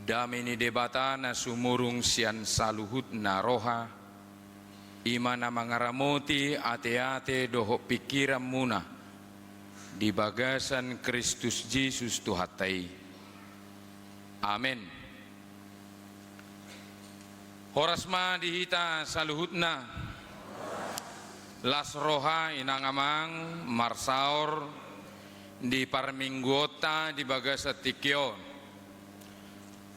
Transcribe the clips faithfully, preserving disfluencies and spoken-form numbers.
Dame ni Debata na sumurung sian saluhutna roha, i ma na mangaramoti ateate dohot pingkiranmuna di bagasan Kristus Jesus Tuhanta i. Amen. Horas ma di hita saluhutna. Las roha, inang amang, marsaor di parmingguonta di bagasan tingki on.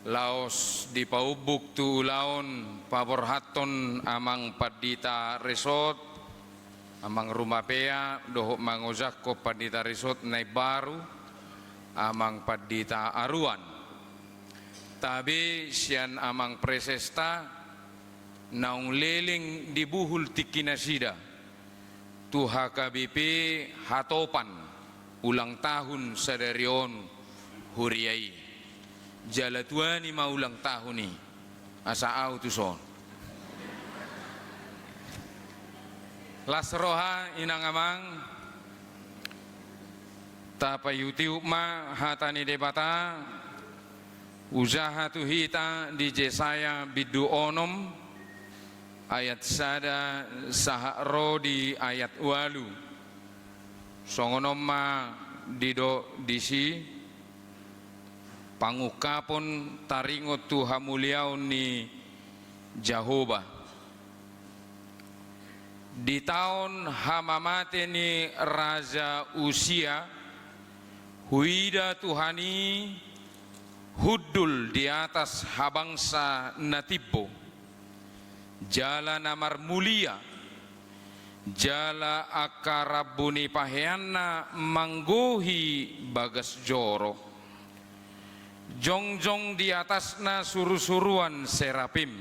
Laos dipaumbuk tu ulaon paborhathon amang pandita resort, amang Rumapea, dohot mangojakhon pandita resort na imbaru, amang pandita Aruan. Tabe sian amang presesta naung leleng di buhul tingki nasida tu H K B P Hatopan ulang tahun sadari on huria i. Jala tuani ma ulang tahun i, asa au tuson. Las roha, inang amang, tapaihutihut ma hata ni Debata, hujaha tu hita di Jesaya bindu onom ayat sada sahat ro di ayat ualu. Songon on ma didok disi, pangungkapon taringot tu hamuliaon ni Jahowa. Di taon hamamate ni Raja Usia, huida Tuhan i hundul di atas habangsa na timbo, jala na marmulia, jala angka rambu ni paheanna manggohi bagas joro. Jongjong di atasna surusuruan serapim,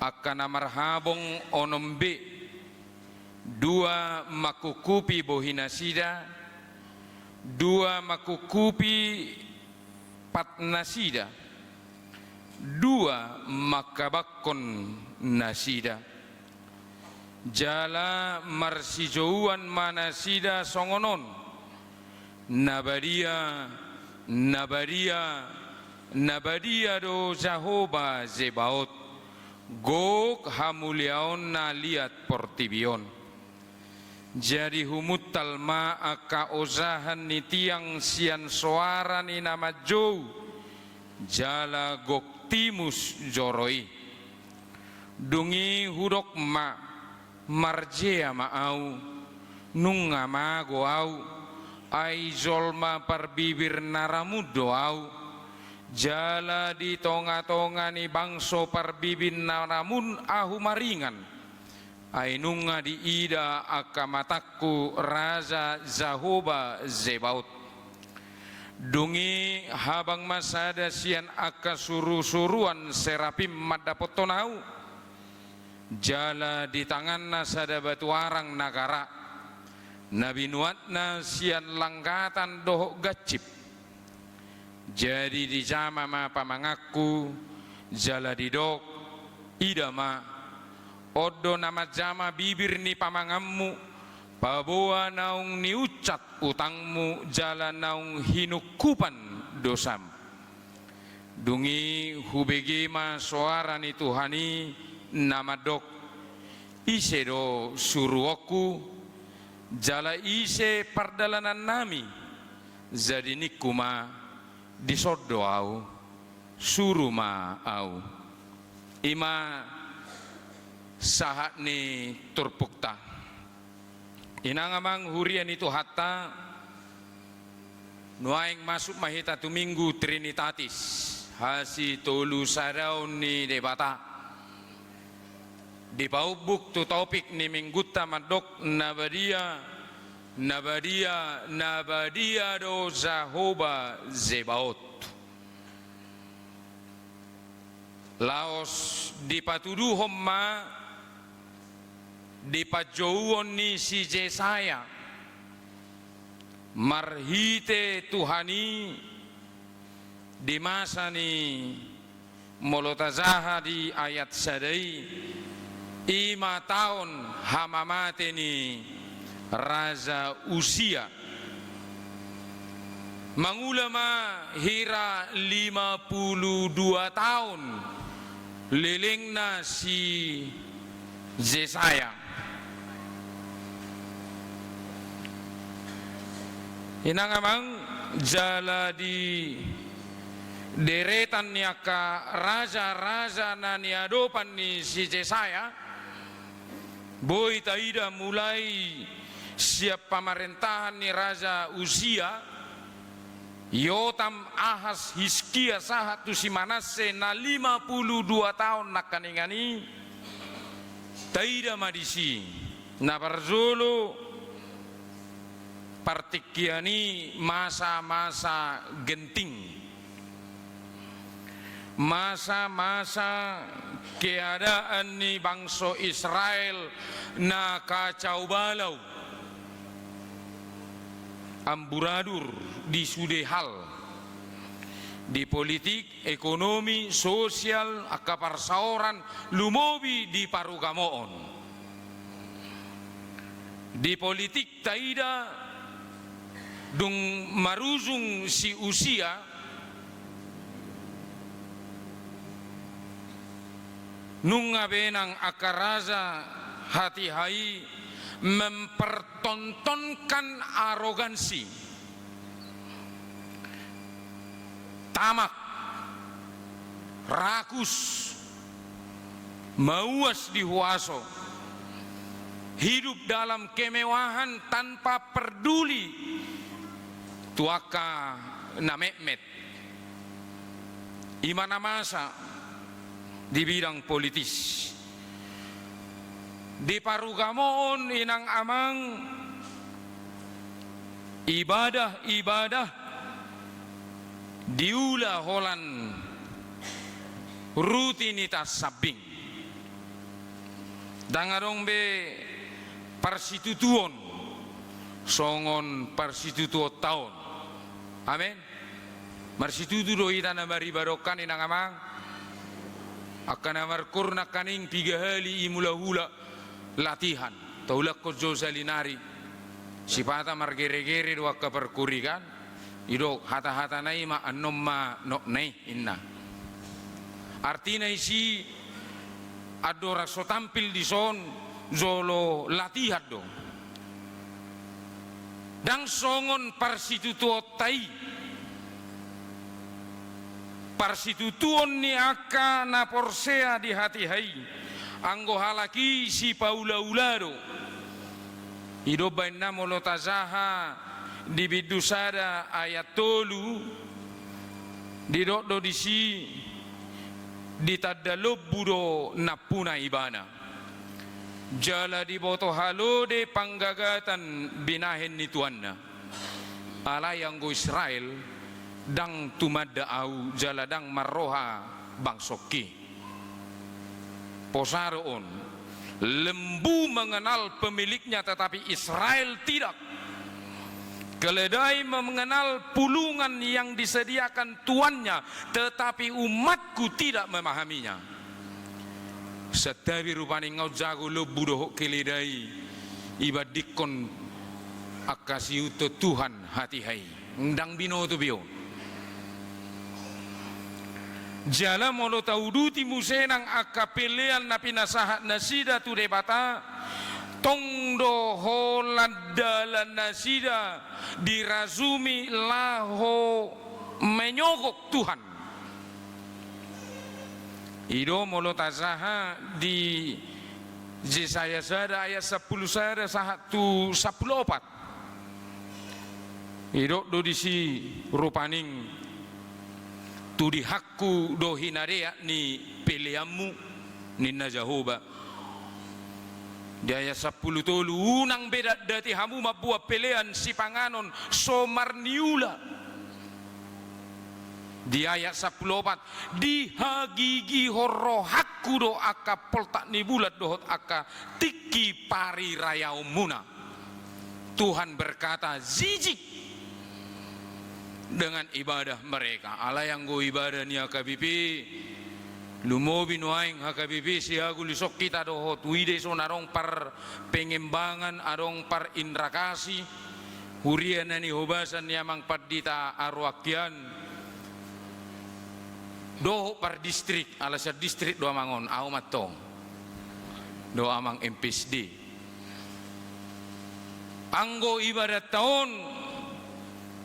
angka na marhabong onom be, dua mangkungkupi bohinasida, dua mangkungkupi patnasida, dua mangkabangkon nasida. Jala marsijouan ma nasida songon on: Na badia, na badia, na badia do Jahowa Zebaot, gok hamuliaonna liat portibi on. Jadi humuntal ma angka ojahan ni tiang sian soara ni na manjou, jala gok timus joro i. Dung i hudok ma: Marjea ma ahu, nunga mago ahu, ai jolma parbibir na ramun do ahu, jala di tongatonga ni bangso parbibir na ramun ahu maringan. Ai nunga diida angka matangku Raja Jahowa Zebaot. Dung i habang ma sada sian angka surusuruan serapim mandapothon ahu, jala di tanganna sada batu arang na gara, na binuatna sian langgatan dohot gansip. Jadi dijama ma pamanganku, jala didok: Ida ma, on do na manjama bibir ni pamanganmu, paboa naung niunsat utangmu jala naung hinungkupan dosam. Dung i hubege ma soara ni Tuhan i na mandok: Ise do suruonku, jala ise pardalanannami? Jadi ningku ma: Dison do ahu, suru ma ahu. I ma sahat ni turpukta. Inang amang huria ni Tuhanta, nuaeng masuk ma hita tu Minggu Trinitatis, hasitolusadaon ni Debata. Dipaumbuk tu topik ni Minggunta mandok: Na badia, na badia, na badia do Jahowa Zebaot. Laos dipatuduhon ma di panjouon ni si Jesaya marhite Tuhan i di masa ni, molo tajaha di ayat sada i, i ma taon hamamate ni Raja Usia. Mangula ma hira lima pulu dua taon lelengna si Jesaya. Inang amang, jala di deretan ni angka raja-raja na niadopan ni si Jesaya, boi taida mulai sian pamarentahan ni Raja Usia, Yotam, Ahas, Hiskia sahat tu si Manasse na lima pulu dua taon nangkaningan i. Taida ma disi, na parjolo, partingkian i masa-masa genting. Masa-masa keadaan ni bangso Israel na kacau balau, amburadur di sude hal, di politik, ekonomi, sosial, angka parsaoran, lumobi di parugamoon. Di politik taida, dung marujung si Usia, nunga benang angka raja hatiha i mempertontonkan arogansi, tamak, rakus, mauas di huaso, hidup dalam kemewahan tanpa perduli tu angka na metmet. I ma na masa di bidang politis. Di parugamoon, inang amang, ibadah-ibadah diula holan rutinitas sambing. Ndang adong be parsitutuon songon parsitutuonta on. Amen. Marsitutu do hita na maribadahon, inang amang. Angka na markoor nangkaning piga hali i mulahula latihan. Taulakhon jo salinari. Sipata margeregere do angka parkoor i kan. Didok hata-hatana i ma, annon ma nokna i, inna. Artina disi, andorang so tampil dison, jolo latihan do. Ndang songon parsitutuonta i. Parsitutuon ni angka na porsea di hatiha i, anggo halak i sipaula-ula do. I do umbahen na molo tajaha di bindu sada ayat tolu, didok do disi, ditanda lombu do nampuna ibana. Jala diboto halode panggagatan binahen ni tuanna. Alai anggo Israel, ndang tumanda ahu jala ndang marroha bangsongki. Posa do on, lembu mengenal pemiliknya, tetapi Israel tidak. Keledai mengenal pulungan yang disediakan tuannya, tetapi umatku tidak memahaminya. Santabi rupani nga on jago lombu dohot keledai ibandingkon angka siuntun Tuhan hatiha i. Ndang binoto be on. Jala molo tauduti muse nang angka pelean na pinasahat nasida tu Debata, tong do holan dalan nasida dirajumi laho menyogok Tuhan. I do molo tajaha di Jesaya sada ayat sampulu sada sahat tu sampulu opat. Didok do disi rupani, tudihanku do hinadeak ni peleanmu, ninna Jahowa. Di ayat sampulu tolu, unang be datdati hamu mamboan pelean sipanganon so marniula. Di ayat sampulu opat, dihagigihon rohangku do angka poltak ni bulan dohot angka tingki parirayaonmuna. Tuhan berkata, jijik dengan ibadah mereka. Alai anggo ibadah ni H K B P, lumobi nuaeng H K B P, sihagulison hita dohot uida i, songon adong parpengembangan, adong par indrakasi, Huria na nihobasan ni amang pandita Aroakian, dohot par distrik, ala sian distrik do amang on, ahu mantong do amang M P S D. Anggo ibadatta on,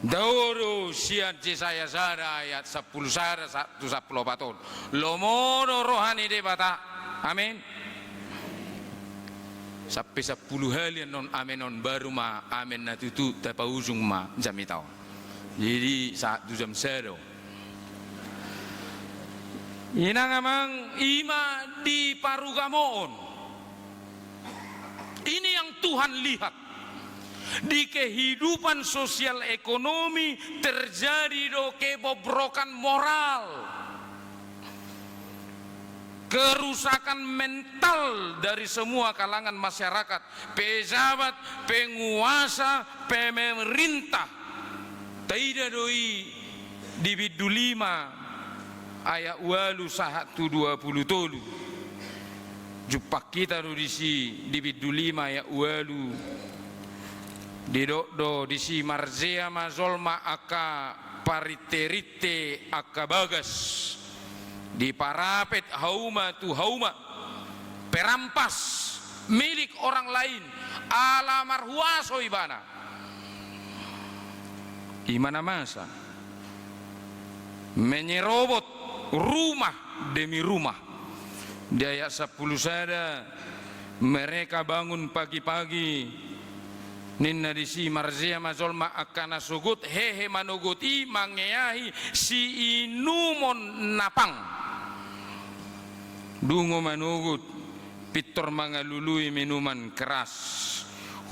dao do sian Jesaya sada ayat sampulu sada sa-, tu sampulu opat on. Lomo do roha ni Debata. Amen. Sampe sampulu hali annon amen on, baru ma amen na tutu tapaujung ma jamita on. Jadi sahat tu jam sada. Inang amang, ima di parugamoon. Ini yang Tuhan lihat. Di kehidupan sosial ekonomi terjadi do kebobrokan moral. Kerusakan mental dari semua kalangan masyarakat, pejabat, penguasa, pemerintah. Taida do i di bindu lima ayat ualu sahat tu dua pulu tolu. Jumpang hita do disi di bindu lima ayat ualu. Didok do disi, marjea ma jolma angka parinterinte angka bagas, diparapet hauma tu hauma, perampas milik orang lain, ala marhuaso ibana. Ima na masa menyerobot rumah demi rumah. Di ayat sampulu sada, mereka bangun pagi-pagi, ninna disi, marjea ma jolma angka na sogot hehe manogot i mangeahi siinumon na pang. Dungo manogot, pintor mangalului minuman keras,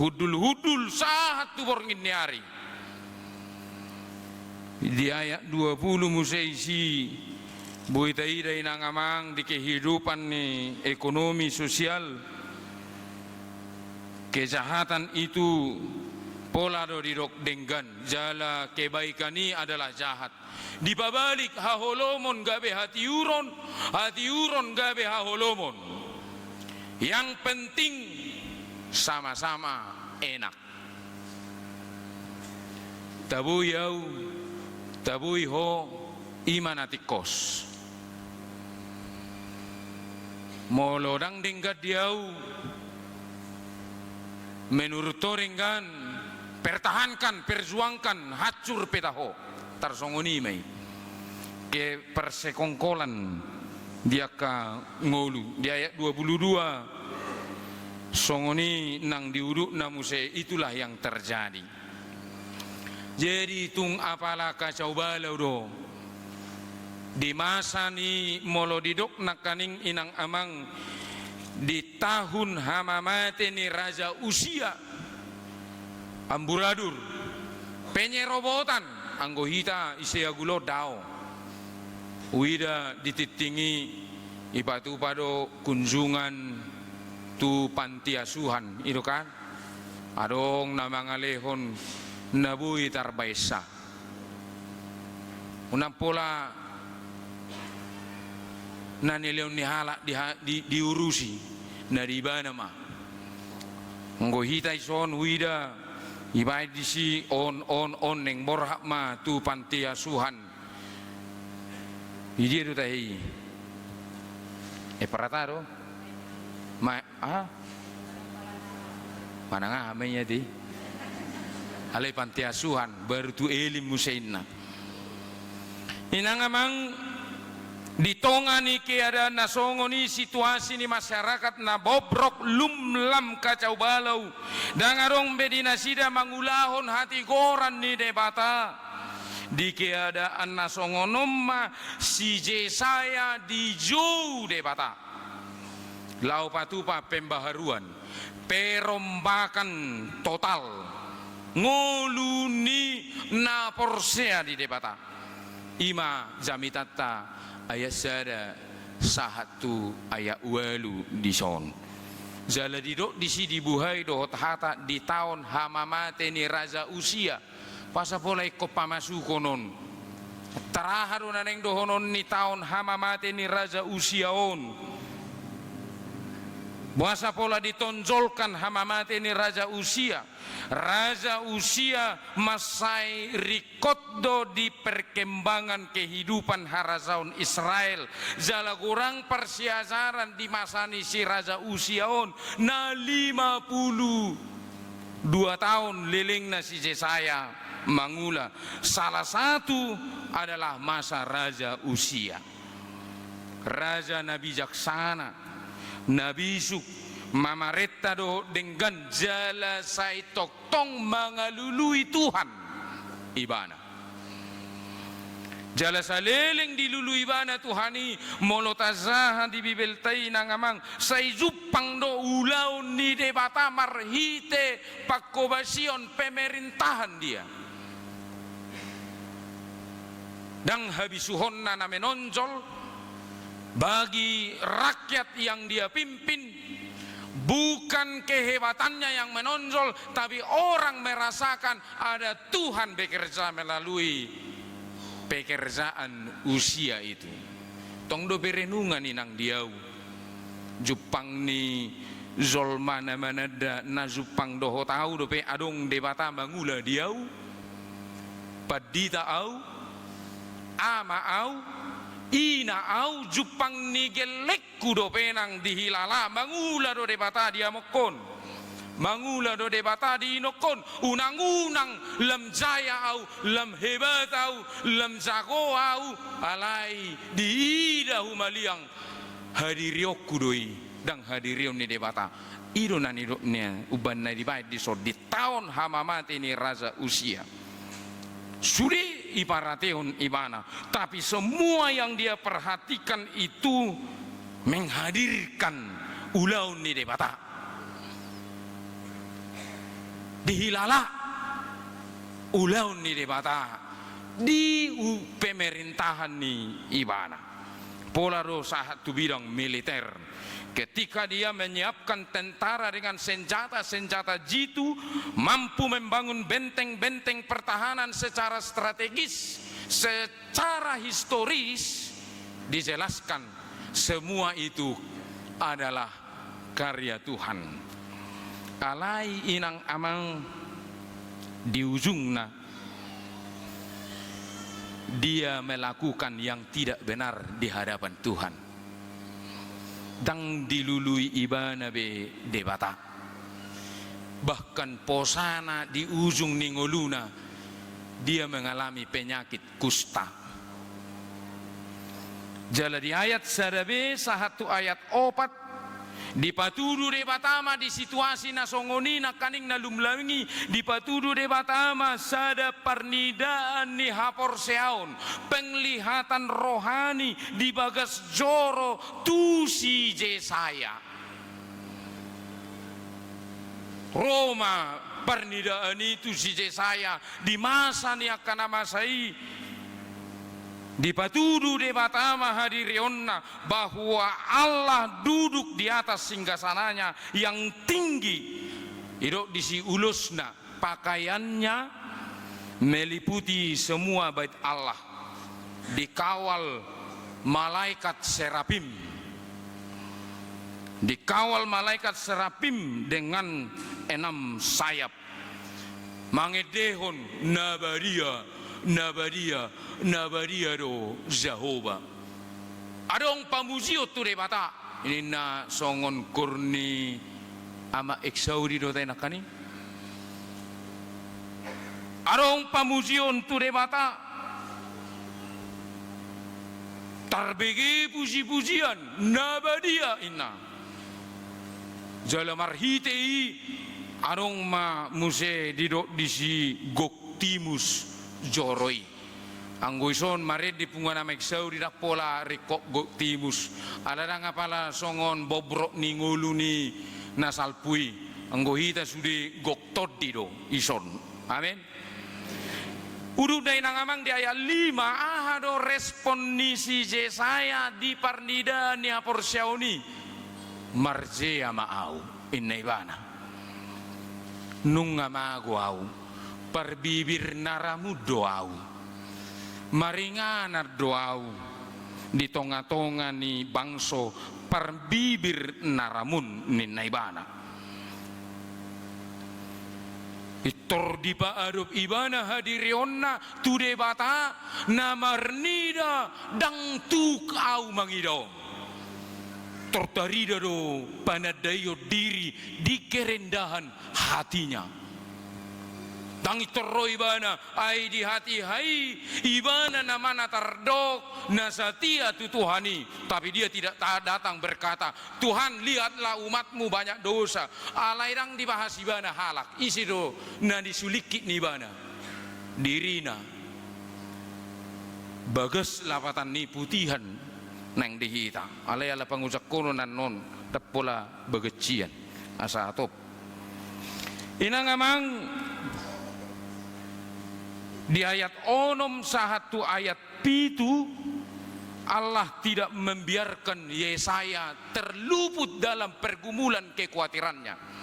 hundul-hundul sahat tu borngin ni ari. Di ayat dua pulu muse disi, boi taida inang amang, di kehidupan ni ekonomi sosial, kejahatan itu pola do didok denggan, jala kebaikan i adalah jahat. Dipabalik, haholomon gabe hatiuron, hatiuron gabe haholomon. Yang penting sama-sama enak. Taboi ahu, taboi ho, ima na tingkos. Molo ndang denggan di ahu, menurut ho denggan, pertahankan, perjuangkan, hancur pe taho. Tarsongon i ma i. Kepersekongkolan di angka ngolu. Di ayat dua pulu dua, songon i nang di udutna muse, itulah yang terjadi. Jadi tung apala kacau balau do. Di masa ni, molo didok nangkaning inang amang, di tahun hamamate ni Raja Usia, amburadur, penyerobotan, anggo hita ise agulon dao. Huida di tingting i, ipatupa do kunjungan tu panti asuhan, i do kan? Adong na mangalehon na boi tarbaensa. Unang pola na nilehon ni halak di ha-, di, diurusi, na di ibana ma. Anggo hita dison huida, ibaen disi on, on, on, naeng borhat ma tu panti asuhan. Di dia do tahe i? E, Prata do? Ma-, aha? Manang aha ma i ate? Alai panti asuhan, baru tu Elim muse inna. Inang amang, di tonga ni keadaan na songon i, situasi ni masyarakat na bobrok, lumlam, kacau balau, ndang adong be di nasida mangulahon hatigoran ni Debata. Di keadaan na songon on ma si Jesaya dijou Debata laho patupa pembaharuan, perombakan total ngolu ni na porsea di Debata. Ima jamitanta ayat sada sahat tu ayat ualu dison. Jala didok disi, dibuhai dohot hata di taon hamamate ni Raja Usia. Boasa pola ingkon pamasukon on? Tar aha do na naeng dohonon ni taon hamamate ni Raja Usia on? Boasa pola ditonjolkan hamamate ni Raja Usia? Raja Usia mansai ringkot do di perkembangan kehidupan harajaon Israel. Jala godang parsiajaran di masa ni si Raja Usia on, na lima pulu dua taon lelengna si Jesaya mangula. Salah satu adalah masa Raja Usia. Raja na bijaksana, na bisuk, mamarenta do denggan jala sai tongtong mangalului Tuhan ibana. Jala saleleng dilului ibana Tuhan i, molo tajaha di Bibelta i nang amang, sai jumpang do ulaon ni Debata marhite panghobasion pemerintahan dia. Ndang habisuhonna na menonjol bagi rakyat yang dia pimpin, bukan kehebatannya yang menonjol, tapi orang merasakan ada Tuhan bekerja melalui pekerjaan Usia itu. Tong dope renungan i nang di ahu. Jumpang ni jolma na mananda, na jumpang dohot ahu dope adong Debata mangula di ahu, pandita ahu, ama ahu, ina ahu, jumpang ni gellengku dope nang dihilala mangula do Debata di amongkon. Mangula do Debata di inokkon, unang-unang lam jaya ahu, lam hebat ahu, lam jago ahu, alai diida humaliang hadirionku do i, ndang hadirion ni Debata. I do na nidok ni umbahen na dibaen dison di taon hamamate ni Raja Usia. Sude iparatehon ibana, tapi semua yang dia perhatikan itu menghadirkan ulaon ni Debata. Dihilala ulaon ni Debata di u-, pemerintahan ni ibana. Pola do sahat tu bidang militer. Ketika dia menyiapkan tentara dengan senjata-senjata jitu, mampu membangun benteng-benteng pertahanan secara strategis, secara historis, dijelaskan semua itu adalah karya Tuhan. Alai inang amang, di ujungna dia melakukan yang tidak benar di hadapan Tuhan. Ndang dilului ibana be Debata. Bahkan posana di ujung ni ngoluna, dia mengalami penyakit kusta. Jala di ayat sada be sahat tu ayat opat, dipatudu Debata ma di situasi na songon i nangkaning na lumlami, dipatudu Debata ma sada parnidaan ni haporseaon, penglihatan rohani di bagas joro tu si Jesaya. Ro ma parnidaan i tu si Jesaya di masa ni angka na masa i. Dipatudu Debata ma hadirionna bahwa Allah duduk di atas singgasananya yang tinggi. Didok disi ulosna, pakaiannya meliputi semua bait Allah. Dikawal malaikat serapim. Dikawal malaikat serapim dengan enam sayap. Mangendehon na badia, na badia, na badia do Jahowa. Adong pamujion tu Debata. Ninna songon koor ni Ama Eksauri do tahe nangkaning. Adong pamujion tu Debata. Tarbege puji-pujian na badia inna. Jala marhite i adong ma muse didok disi gok timus joro i. Anggo ison marende punguan Ama Eksauri ndang pola ringkot gok timus. Ala ndang apala songon bobrok ni ngolu ni na salpu i. Anggo hita sude gok tondi do ison. Amen. Udutna inang amang di ayat lima, aha do respon ni si Jesaya di parnidaan ni haporseaon i? Marjea ma ahu, inna ibana. Nunga mago ahu, parbibir na ramut do ahu. Maringanan do ahu di tonga-tonga ni bangso parbibir na ramun ninna ibana. Pintor dipaadop ibana hadirionna tu Debata na marnida ndang tuk au mangida on. Pintor tarida do panandaion diri di kerendahan hatinya. Ndang pintor ro ibana, ai di hatiha i ibana na mana tardok na satia tu Tuhan i, tapi dia tidak ta-, datang berkata, "Tuhan, lihatlah umat-Mu banyak dosa." Alai ndang dibahas ibana halak, ise do na nisulingkit ni ibana? Dirina. Bagas lapatan ni putihan naeng di hita. Alai ala pangujak kono nannon, ndang pola bagas sian. Asa atop. Inang amang, di ayat onom sahat tu ayat pitu, Allah tidak membiarkan Yesaya terluput dalam pergumulan kekuatirannya.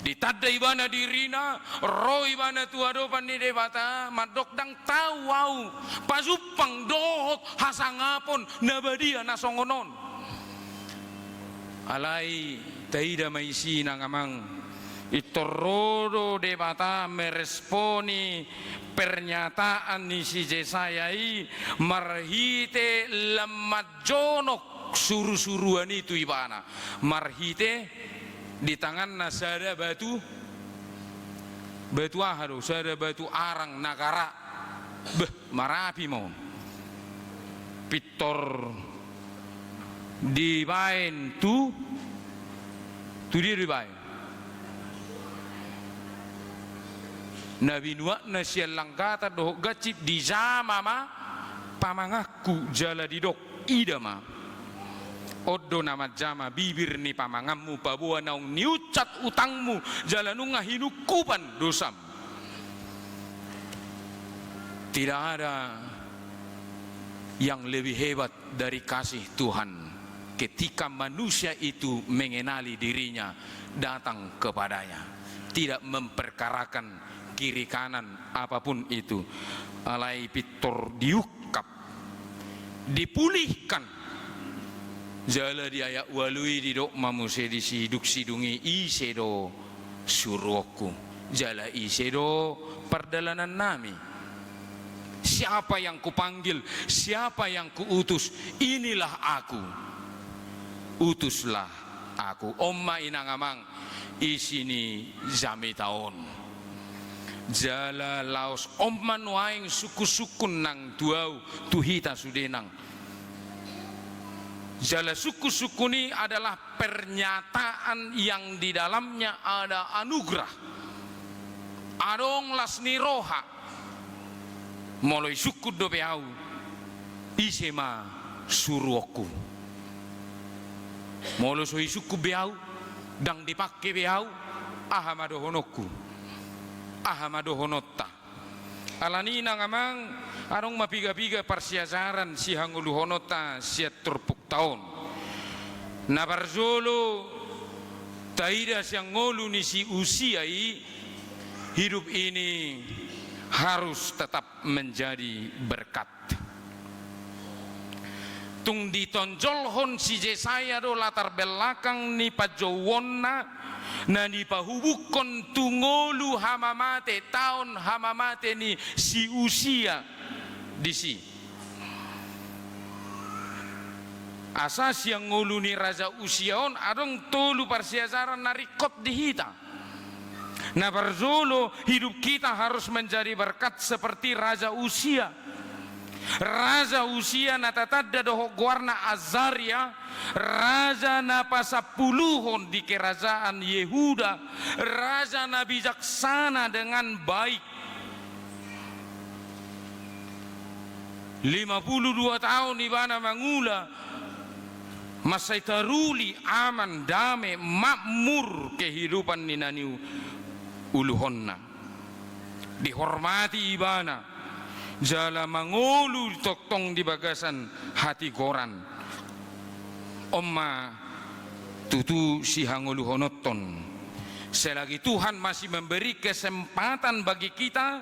Ditanda ibana dirina, ro ibana tu adopan ni Debata, mandok, "Ndang tau au pajumpang dohot hasangapon na badia na songon on." Alai taida ma disi, inang amang, pintor ro do Debata meresponi pernyataan ni si Jesaya i marhite lam manjonok surusuruan i tu ibana. Marhite di tanganna sada batu, batu aha do, sada batu arang na gara. Beh, marapi ma on. Pintor dibaen tu, tu dia dibaen? Na binuatna sian langgatan dohot gansip, dijama ma pamanganku jala didok, "Ida ma. On do na manjama bibir ni pamanganmu, paboa naung niunsat utangmu jala nunga hinungkupan dosam." Tidak ada yang lebih hebat dari kasih Tuhan ketika manusia itu mengenali dirinya, datang kepada-Nya, tidak memperkarakan kiri kanan apapun itu. Alai pintor diungkap, dipulihkan. Jala di ayat ualu i didok ma muse disi, dung sidung i, "Ise do suruonku? Jala ise do pardalanannami? Siapa yang kupanggil? Siapa yang kuutus? Inilah aku. Utuslah aku." On ma, inang amang, isi ni jamita on. Jala laos on ma nuaeng sungkunsungkun nang tu ahu, tu hita sude nang. Jala sungkunsungkun i adalah pernyataan yang di dalamnya ada anugerah. Adong las ni roha. Molo isungkun dope ahu, "Ise ma suruonku?" Molo so isungkun be ahu, ndang dipangke be ahu, aha ma dohononku? Aha ma dohononta? Alani i, inang amang, adong ma piga-piga parsiajaran sihangoluhononta sian turpukta on. Na parjolo, taida sian ngolu ni si Usia i, hidup ini harus tetap menjadi berkat. Tung ditonjolhon si Jesaya do latar belakang ni panjouonna na dipahubungkon tu ngolu hamamate, taon hamamate ni si Usia disi. Asa sian ngolu ni Raja Usia on adong tolu parsiajaran na ringkot di hita. Na parjolo, hidup kita harus menjadi berkat seperti Raja Usia. Raja Usia na tatanda dohot goarna Azaria, raja na pasampuluhon di kerajaan Yehuda, raja na bijaksana dengan baik. Lima puluh dua taon ibana mangula, mansai taruli aman, dame, makmur kehidupan ni na niuluhonna. Dihormati ibana, jala mangolu tongtong di bagasan hatigoran. On ma tutu sihangoluhononta on. Selagi Tuhan masih memberi kesempatan bagi kita,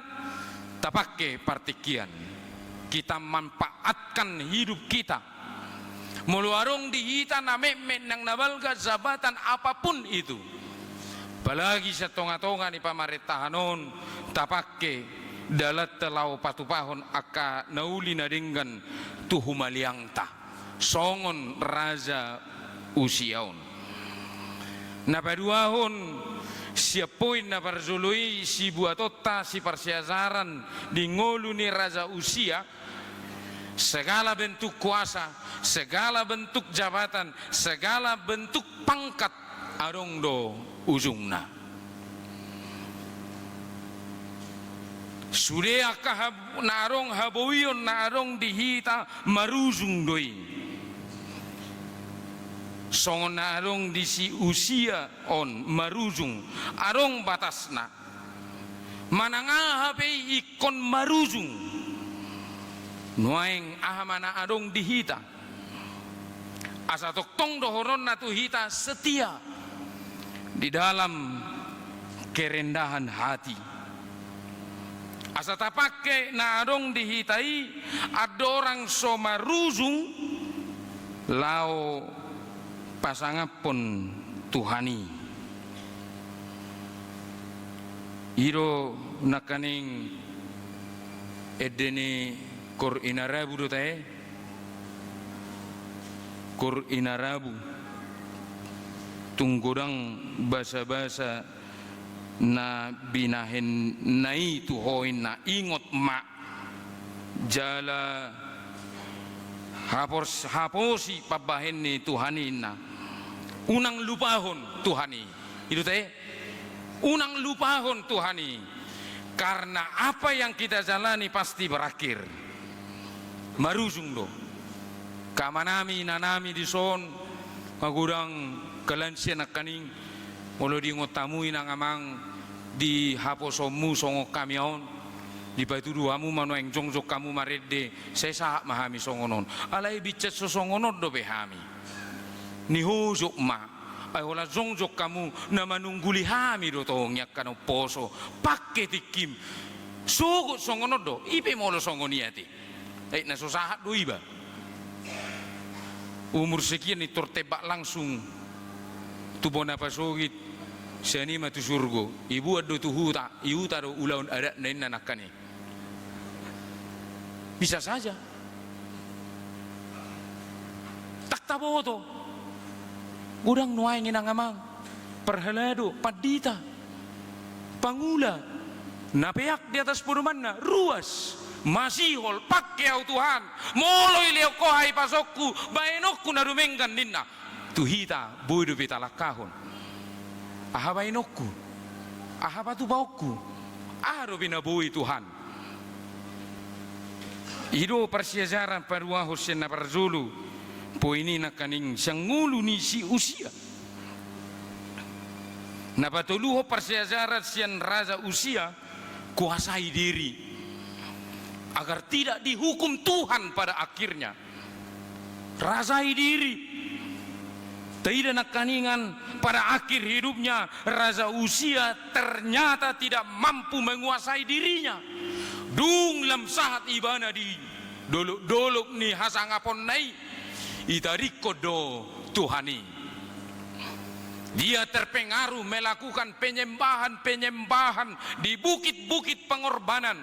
tapangke partingkian. Kita manfaatkan hidup kita Molo adong di hita na metmet nang na balga jabatan apapun itu, apalagi sian tongatonga ni pamarentahan on, tapangke dalanta laho patupahon angka na uli na denggan tu humaliangta, songon raja Usia on. Na paduahon, sian poin na parjolo i, sibuatonta siparsiajaran di ngolu ni raja Usia, segala bentuk kuasa, segala bentuk jabatan, segala bentuk pangkat adong do ujungna. Sude angka hab-, na adong haboion na adong di hita marujung do i. Songon na adong di si Usia on marujung, adong batasna. Manang aha pe i ingkon marujung. Nuaeng aha ma na adong di hita. Asa tongtong dohononna tu hita setia di dalam kerendahan hati. Asa tapangke na adong di hita i andorang so marujung laho pasangaphon Tuhan i. I do nangkaning ende ni Koor Inarabu do tahe. Koor Inarabu. Tung godang basabasa na binahenna i tu ho inna, ingot ma jala hapos-, haposi pambahen ni Tuhan i inna. Unang lupahon Tuhan i. I do tahe. Unang lupahon Tuhan i. Karena apa yang kita jalani pasti berakhir. Marujung do. Angka amanami, inanami dison, magodang angka lansia nangkaning, molo diingot hamu inang amang di haposoonmu songon hami on, dipatudu hamu ma nuaeng jongjong hamu marende, sai sahat ma hami songon on. Alai binsat so songon on dope hami. Nihojok ma. Ai holan jongjong hamu na manungguli hami do tong i angka na umposo. Pangke tingkim. Sogot songon on do. I pe molo songon i ate. Ai na so sahat do iba. Umur sekian i tor tembak langsung tu bona pasogit, sian i ma tu surgo. Ibuat do tu huta, i huta do ulaon adatna inna nangkaning. Bisa saja. Ndang taboto. Godang nuaeng inang amang, parhalado, pandita, pangula, na peak di atas podomanna, ruas, masihol, pangke au Tuhan, molo ilehon Ho hahipasoonku, baenonku na dumenggan ninna. Tu hita, boi dope talangkahon. Aha baenonku? Aha patupaonku? Aha dope na boi Tuhan? I do parsiajaran paduahon sian na parjolo, poin i nangkaning sian ngolu ni si Usia. Na patoluhon parsiajaran sian raja Usia, kuasai diri. Agar tidak dihukum Tuhan pada akhirnya. Rasai diri. Taida nangkaningan pada akhir hidupnya, Raja Usia ternyata tidak mampu menguasai dirinya. Dung lam sahat ibana di dolok-dolok ni hasangaponna i, itadingkon do Tuhan i. Dia terpengaruh melakukan penyembahan-penyembahan di bukit-bukit pengorbanan,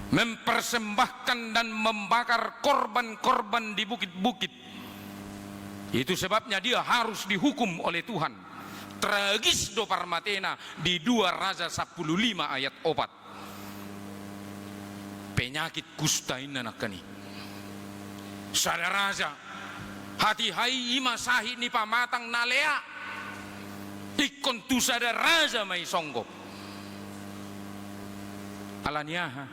mempersembahkan dan membakar korban-korban di bukit-bukit. Itu sebabnya dia harus dihukum oleh Tuhan. Tragis do parmatena di dua Raja sampulu lima ayat opat. Penyakit kusta inna nangkaning. Sada raja, hatiha i ima sahit ni pamatang na lea. Ingkon tu sada raja ma isonggop. Alani aha?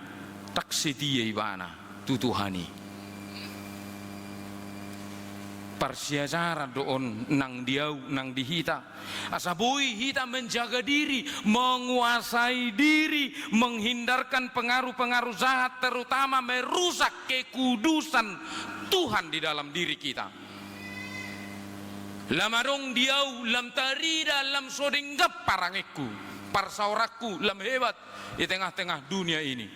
Ndang setia ibana tu Tuhan i. Parsiajaran do on nang di au, nang di hita. Asa boi hita menjaga diri, menguasai diri, menghindarkan pengaruh-pengaruh jahat, terutama merusak kekudusan Tuhan di dalam diri kita. Lam adong di au, lam tarida, lam so denggan parangengku, parsaoranku, lam hebat di tengah-tengah dunia ini.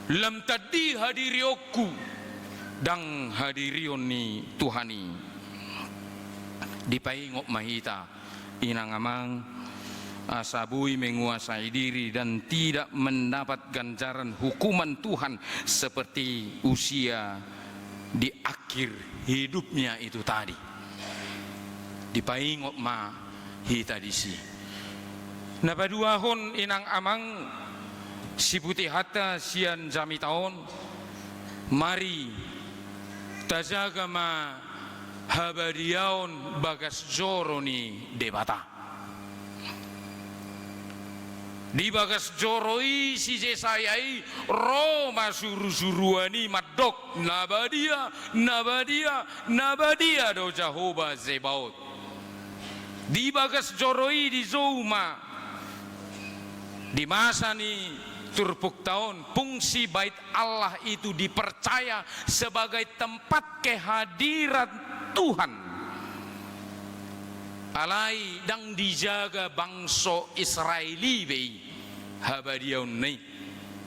Lam tandi hadirionku, Ndang hadirion ni Tuhan i. Dipaingot ma hita, inang amang, asa boi menguasai diri dan tidak mendapat ganjaran hukuman Tuhan seperti Usia di akhir hidupnya itu tadi. Dipaingot ma hita disi. Na paduahon, inang amang, siputihanta sian jamita on, mari tajaga ma habadiaon bagas joro ni Debata. Di bagas joro i si Jesaya i, ro ma surusuruan i mandok, na badia, na badia, na badia do Jahowa Zebaot. Di bagas joro i dijou ma, di masa ni turpukta on, fungsi Bait Allah itu dipercaya sebagai tempat kehadiran Tuhan. Alai ndang dijaga bangso Israel i be i habadiaonna i.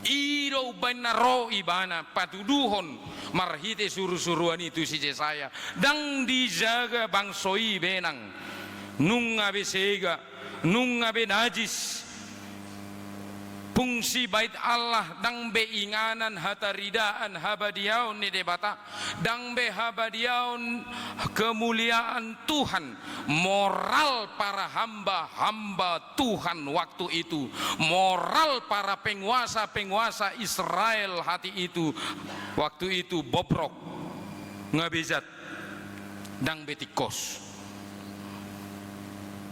I do umbaen na ro ibana patuduhon marhite surusuruan i tu si Jesaya. Ndang dijaga bangso i be nang. Nunga be sega, nunga be najis. Fungsi Bait Allah ndang be inganan hataridaan habadiaon ni Debata, ndang be habadiaon kemuliaan Tuhan. Moral para hamba-hamba Tuhan waktu itu, moral para penguasa-penguasa Israel hati itu, waktu itu bobrok, nga be jat, ndang be tingkos.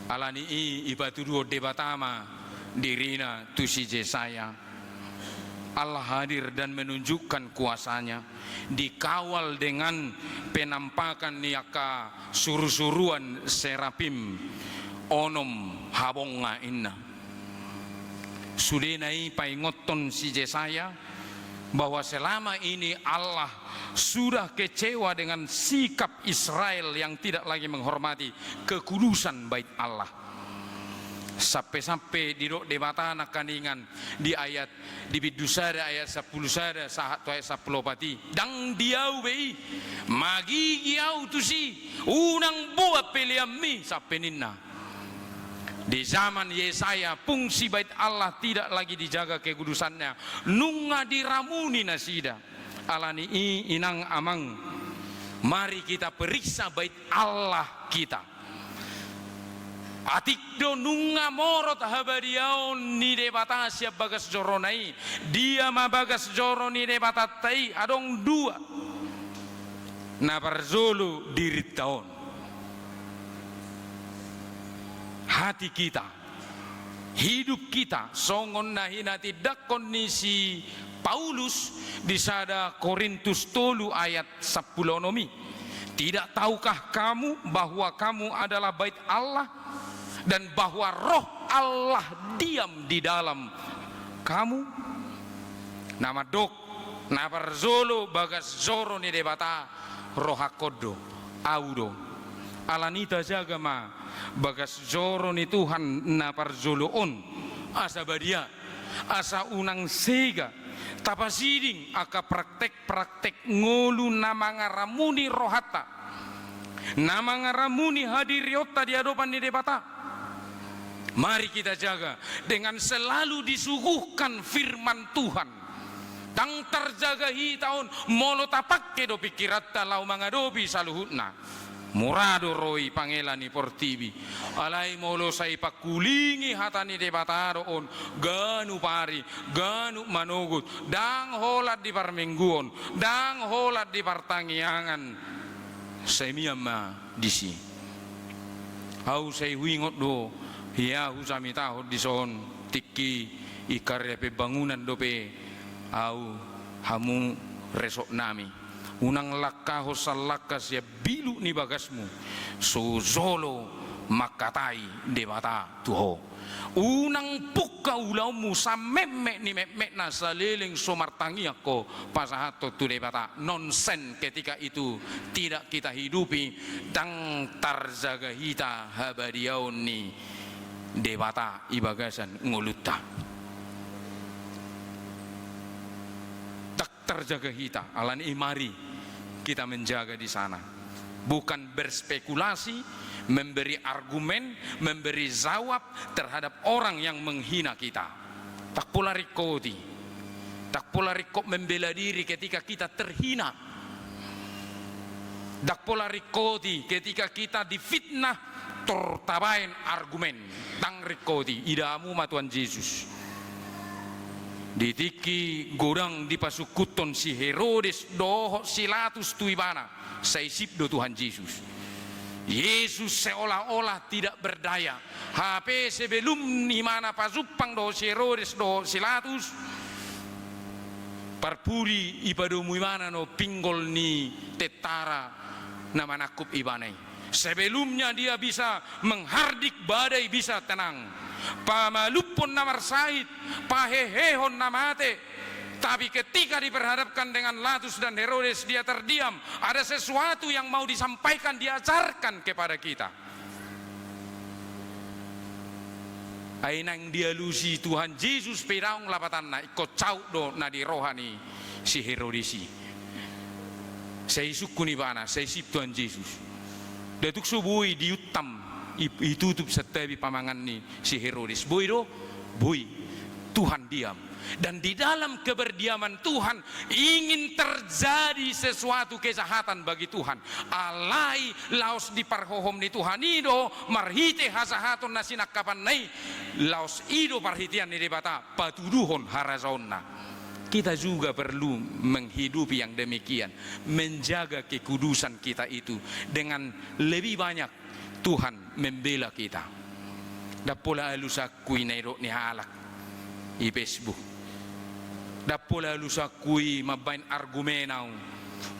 Alani i ipatuduhon Debata ma dirina tu si Jesaya. Allah hadir dan menunjukkan kuasa-Nya, dikawal dengan penampakan ni angka surusuruan serafim onom habonga inna. Sudena i paingothon si Jesaya bahwa selama ini Allah sudah kecewa dengan sikap Israel yang tidak lagi menghormati kekudusan Bait Allah. Sampe-sampe didok Debata nangkaningan di ayat, di bindu sada ayat sampulu sada sahat tu ayat sampulu opat i, ndang di ahu be i, magigi ahu tusi, unang boan peleanmi, sampe ninna. Di zaman Yesaya, fungsi Bait Allah tidak lagi dijaga kekudusannya, nunga diramuni nasida. Alani i, inang amang, mari kita periksa Bait Allah kita. Atik do nunga morot habadiaon ni Debata sian bagas jorona i. Dia ma bagas joro ni Debatanta i? Adong dua na parjolo dirinta on. Hati kita, hidup kita, songon na hinatindangkon ni si Paulus di sada Korintus tolu ayat sampulu onom i. Tidak tahukah kamu bahwa kamu adalah Bait Allah dan bahwa Roh Allah diam di dalam kamu? Na mandok, na parjolo bagas joro ni Debata rohangkon do, ahu do. Alani i tajaga ma bagas joro ni Tuhan na parjolo on, asa badia, asa unang sega tapasiding angka praktek-praktek ngolu na mangaramuni rohanta, na mangaramuni hadirionta di adopan ni Debata. Mari kita jaga dengan selalu disuguhkan firman Tuhan. Ndang tarjaga hita on molo tapangke do pingkiranta laho mangadopi saluhutna. Mura do ro i pangela ni portibi. Alai molo sai pangkulingi hata ni Debata do on, ganup ari, ganup manogot, ndang holan di parmingguon, ndang holan di partangiangan, sai mian ma disi. Ahu sai huingot do, ia hujamitahon dison, tingki i karya pembangunan dope ahu, hamu resort nami. Unang langkahon sallangka sian biluk ni bagasmu so jolo mangkatai Debata tu ho. Unang pungka ulaonmu sametmet ni metmetna saleleng so martangiang ho pasahathon tu Debata. Nonsens ketika itu tidak kita hidupi, ndang tarjaga hita habadiaon ni Debata i bagasan ngolunta. Ndang tarjaga hita, alani i mari kita menjaga di sana. Bukan berspekulasi, memberi argumen, memberi jawab terhadap orang yang menghina kita. Ndang pola ringkoti. Ndang pola ringkot membela diri ketika kita terhina. Ndang pola ringkoti ketika kita difitnah, tor tabaen argumen. Ndang ringkoti, ida hamu ma Tuhan Jesus. Di tingki godang dipasungkunhon si Herodes dohot si Latus tu ibana, sai sip do Tuhan Jesus. Yesus seolah-olah tidak berdaya. Hape sebelum ibana pajumpang dohot si Herodes dohot si Latus, parpudi ipadomu ibana do pinggol ni tentara na manangkup ibana i. Sebelumnya dia bisa menghardik badai bisa tenang, pamalumhon na marsahit, pahehehon na mate. Tapi ketika diperhadapkan dengan Latus dan Herodes, dia terdiam. Ada sesuatu yang mau disampaikan, diajarkan kepada kita. Ai naeng dialusi Tuhan Jesus pe daong lapatanna, ingkon saut do na di roha ni si Herodes i. Sai sungkun ibana, sai sip Tuhan Jesus. Nda tung so boi diuntam, i-, ditutup santabi pamangan ni si Herodes. Boi do? Boi. Tuhan diam. Dan di dalam keberdiaman Tuhan ingin terjadi sesuatu kejahatan bagi Tuhan. Alai laos di parhohom ni Tuhan i do, marhite hajahaton na sinangkapanna i, laos i do parhitean ni Debata patuduhon harajaonna. Kita juga perlu menghidupi yang demikian, menjaga kekudusan kita itu dengan lebih banyak Tuhan membela kita. Ndang pola alusanku i na didok ni halak i Facebook. Ndang pola alusanku i mambaen argumen au.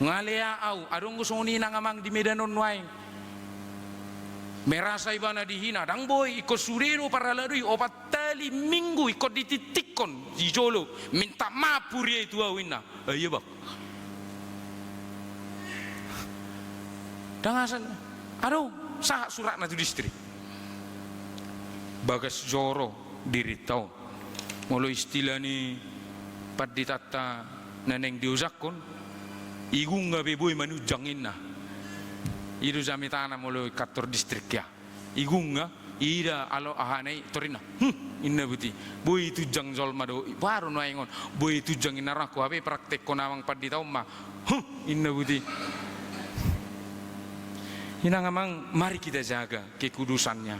Ngalea au, adong do songon i nang amang di Medan on nuaeng. Merasa ibana dihina, ndang boi, ingkon sude do parhalado i, opat hali minggu ingkon dititikkon di jolo, minta maaf huria i tu au inna. Ai ia bang. Ndang asa, adong, sahat suratna tu distrik. Bagas joro dirinta on. Molo istilah ni panditanta na naeng diojakhon, igunga pe boi manunjang inna. I do jamitana molo i kantor distrik ya. Igunga, ida alo ahana i torinna. Hm, inna buti. Boi tunjang jolma do i. Baru nuaeng on. Boi tunjang inna rohangku, hape praktekhon amang pandita on ma. Hm, inna buti. Inang amang, mari kita jaga kekudusannya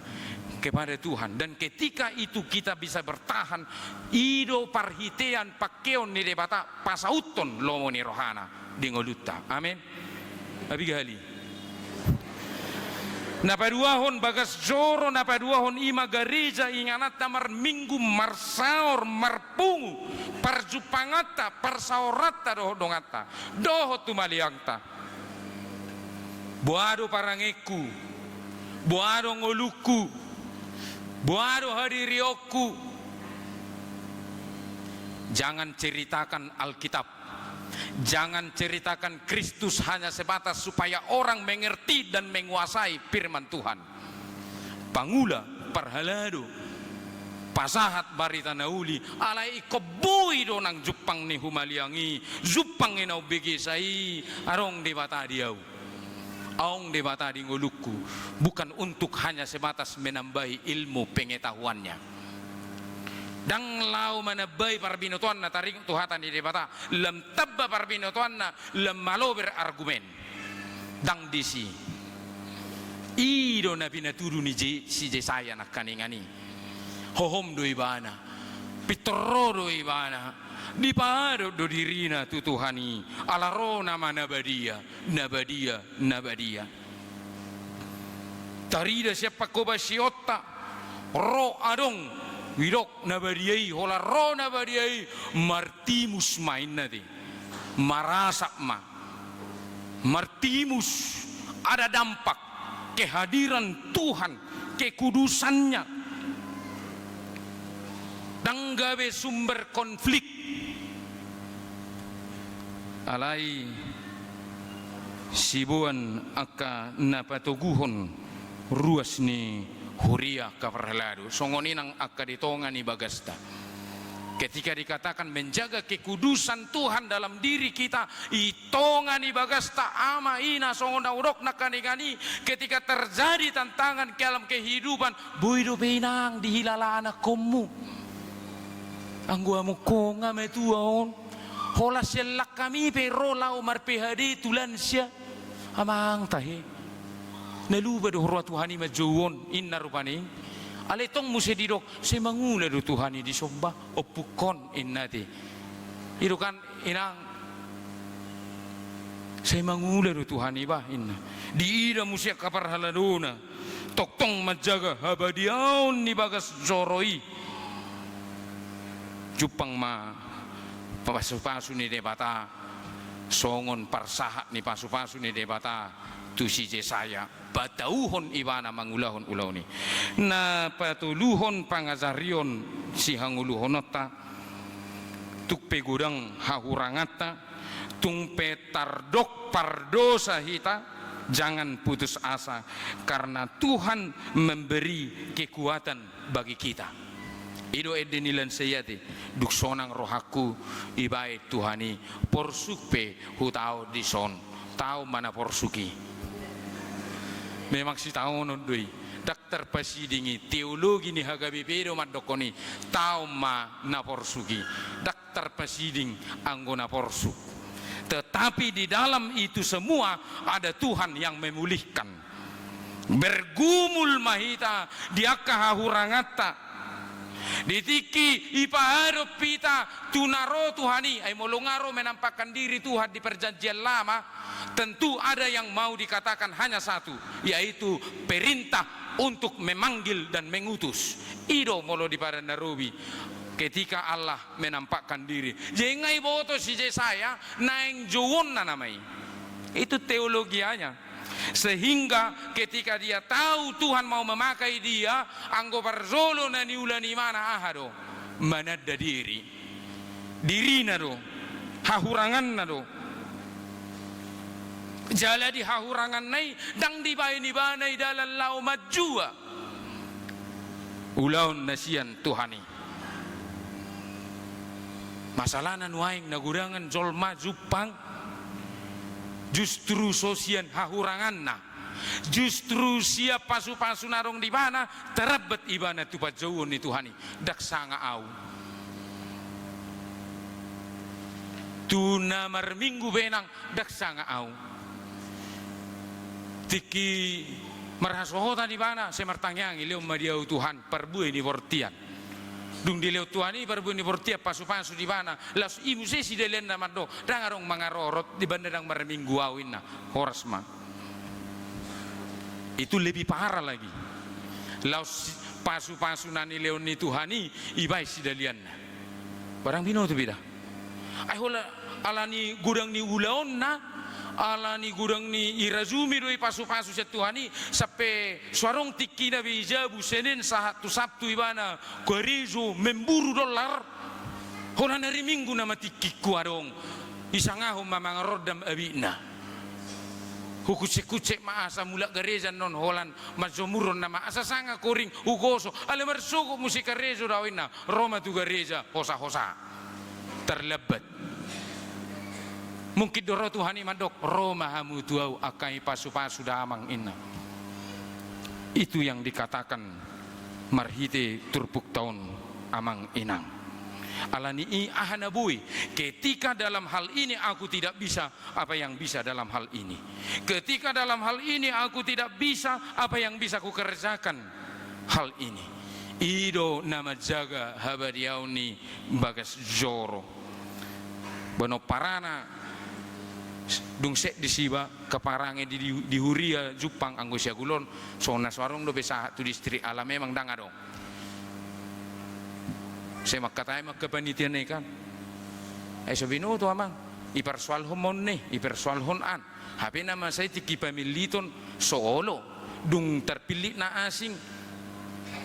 kepada Tuhan. Dan ketika itu kita bisa bertahan, i do parhitean pangkeon ni Debata pasauthon lomo ni rohana di ngolunta. Amen. Abiga hali. Na paduahon, bagas joro na paduahon i ma gareja ingananta marminggu, marsaor, marpungu, parjumpanganta, parsaoranta dohot donganta, dohot humaliangta. Boha do parangeku, boha do ngolungku, boha do hadirionku. Jangan ceritakan Alkitab. Jangan ceritakan Kristus hanya sebatas supaya orang mengerti dan menguasai firman Tuhan. Pangula, parhalado, pasahat barita na uli, alai ingkon boi do nang jumpang ni humaliang i, jumpang ni na umbegesa i, adong Debata di au. Adong Debata di ngolungku, bukan untuk hanya sebatas menambahi ilmu pengetahuannya. Ndang laho manambai parbinotoanna, taringot tu hata ni Debata, lam tamba parbinotoanna, lam malo berargumen. Ndang disi. I do na pinatudu ni Je-, si Jesaya nangkaningan i. Hohom do ibana. Pintor ro do ibana. Dipaadop do dirina tu Tuhan i. Ala ro nama na badia, na badia, na badia. Tarida sian pangkobasionta, ro adong, didok na badia i, holan ro na badia i, martimus ma inna te. Marasap ma. Martimus, ada dampak kehadiran Tuhan, kekudusannya. Ndang gabe sumber konflik. Alai siboan angka na patoguhon ruas ni huria angka parhalado. Songon i nang angka di tonga ni bagasta. Ketika dikatakan menjaga kekudusan Tuhan dalam diri kita, i tonga ni bagasta ama ina songon na hudok nangkaningan i, ketika terjadi tantangan dalam kehidupan, boi dope inang dihilala anakkonmu. Anggo amongkon nga matua on, holan sian langkami pe ro laho mar-P H D tu lansia. Amang tahe. Na lupa do roha Tuhan i manjouhon, inna rupani. Alai tong muse didok, sai mangula do Tuhan i disomba, ompukkon, inna te. I do kan, inang. Sai mangula do Tuhan i bah, inna. Diida muse angka parhaladona. Tongtong manjaga habadiaon ni bagas joro i. Jumpang ma pasu-pasu ni Debata, songon parsahat ni pasu-pasu ni Debata tu si Jesaya, patauhon ibana mangulahon ulaon i. Na patoluhon pangajarion sihangoluhononta, tung pe godang hahuranganta, tung pe tardok pardosa hita, jangan putus asa, karena Tuhan memberi kekuatan bagi kita. I do ende ni lansia i ate, dung sonang rohangku, ibaen Tuhan i, porsuk pe hutaon dison, taon ma na porsuk i. Memang sitaonon do i, ndang tarpasiding i, teologi ni H K B P do mandokkon i, taon ma na porsuk i. Ndang tarpasiding anggo na porsuk. Tetapi di dalam itu semua ada Tuhan yang memulihkan. Bergumul ma hita di angka hahuranganta. Di tingki ipaadop hita tu na ro Tuhan i, ai molo nga ro menampakkan diri Tuhan di Perjanjian Lama, tentu ada yang mau dikatakan hanya satu, yaitu perintah untuk memanggil dan mengutus. I do molo di Padan na Robi, ketika Allah menampakkan diri. Jadi nga iboto si Jesaya, naeng jouonna nama i. Itu teologianya. Sehingga ketika dia tahu Tuhan mau memakai dia, anggo parjolo na niula ni ibana aha do? Mananda diri. Dirina do, hahuranganna do. Jala di hahuranganna i, ndang dibaen ibana i dalan laho manjua ulaon na sian Tuhan i. Masalahna nuaeng na godangan jolma jumpang, justru so sian hahuranganna, justru sian pasu-pasu na adong di ibana, tarambat ibana tu panjouon ni Tuhan i. Ndang sanga au. Tu na marminggu pe nang, ndang sanga au. Tingki marhasohotan ibana, sai martangiang i, lehon ma di au Tuhan parbue ni bortian. Dung dilehon Tuhan i parbue ni bortian, pasu-pasu di ibana, laos i muse sidalianna mandok, ndang adong mangarorot di banda ndang marminggu au, inna. Horas ma. Itu lebih parah lagi. Laos pasu-pasu na nilehon ni Tuhan i, ibaen sidalianna. Barang binoto pe da. Ai holan ala ni godang ni ulaonna, ala ni godang ni, irajumi do i pasu-pasu sian Tuhan i, sampe so adong tingkina be i jabu Senin sahat tu Sabtu ibana karejo memburu dolar, holan ari Minggu nama tingkingku adong, isangahon ma mangarondam abitna. Hukunsek-kunsek ma asa mulak gareja annon, holan manjomuron nama, asa sanga koring hugoso, ala marsogot muse karejo do au, inna. Ro ma tu gareja hosa-hosa. Tarlambat. Mungkin do ro Tuhan i mandok, ro ma hamu tu au, angka i pasu-pasu damang, inna. Itu yang dikatakan marhite turpukta on, amang inang. Ala ni i aha na boi, ketika dalam hal ini aku tidak bisa, apa yang bisa dalam hal ini? Ketika dalam hal ini aku tidak bisa, apa yang bisa kukerjakan hal ini? I do na manjaga habadiaon ni bagas joro. Baen on parana, dung set disi ba, keparange di, di, di huria jumpang anggo siagulon, songon na so adong dope sahat tu distrik ala memang ndang adong. Sai mangkatai ma kepanitiaan i kan. Ai so binoto amang, iparsoalhon ma on ne, iparsoalhon an. Hape nama sai tingki pamilliton so olo, dung tarpillit na asing,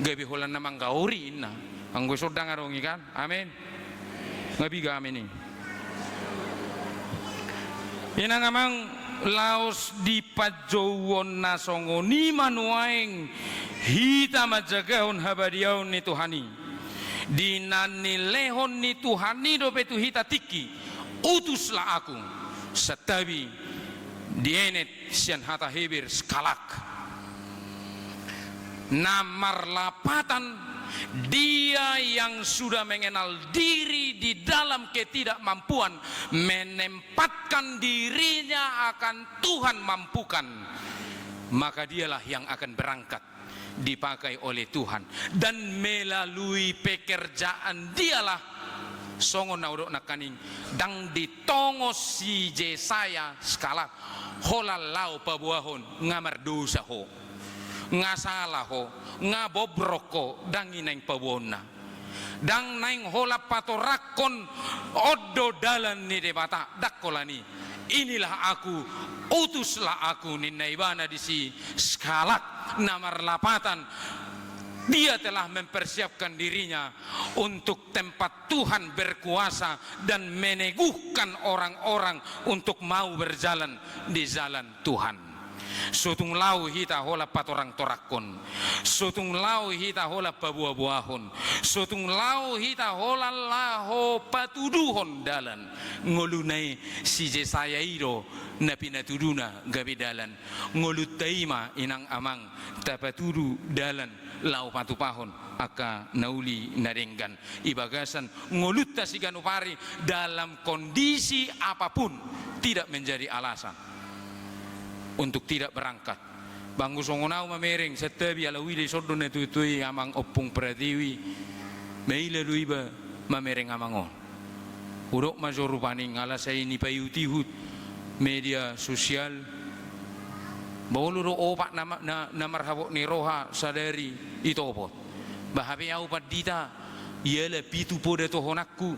gabe holan na manggaori inna. Anggo so ndang adong i kan. Amin. Nga piga amin i. Inang amang, laos di panjouon na songon i ma nuaeng hita manjagahon habadiaon ni Tuhan i. Di na nilehon ni Tuhan i dope tu hita tingki, utuslah aku, santabi dienet sian hata Heber skalak. Na marlapatan dia yang sudah mengenal diri di dalam ketidakmampuan menempatkan dirinya akan Tuhan mampukan, maka dialah yang akan berangkat dipakai oleh Tuhan. Dan melalui pekerjaan dialah, songon na hudok nangkaning, ndang ditongos si Jesaya skalak, holan laho paboahon, nga mardosa ho, nga sala ho, nga bobrok ho, ndang i naeng paboaonna. Ndang naeng holan patorangkon on do dalan ni Debata, ndang holan i. Inilah aku, utuslah aku, ninna ibana disi skalak. Na marlapatan, dia telah mempersiapkan dirinya untuk tempat Tuhan berkuasa dan meneguhkan orang-orang untuk mau berjalan di jalan Tuhan. So tung laho hita holan patorangtorangkon, so tung laho hita holan paboaboahon, so tung laho hita holan laho patuduhon dalan. Ngoluna i si Jesaya i do na pinatuduna gabe dalan. Ngolunta i ma, inang amang, tapatudu dalan laho patupahon angka na uli na denggan. I bagasan ngolunta siganup ari, dalam kondisi apapun, tidak menjadi alasan untuk tidak berangkat. Ba anggo songon au mamereng, santabi, ala huida i, songon na tutu i Amang Ompung Pratiwi, maila do iba mamereng amang on. Hudok ma jo rupani, ala sai nipaihutihut media sosial. Ba olo do opat na ma-, na, na marhabot ni roha sadari itopot. Ba hape au pandita, iala pitu poda tohonanku,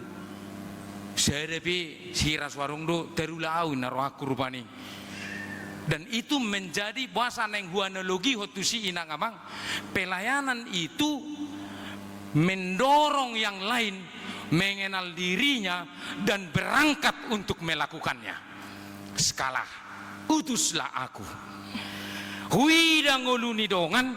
sada pe sira so adong do tarula au, ninna rohangku rupani. Dan itu menjadi, boasa naeng huanalogihon tusi, inang amang, pelayanan itu mendorong yang lain mengenal dirinya dan berangkat untuk melakukannya. Skalak, utuslah aku. Huida ngolu ni dongan,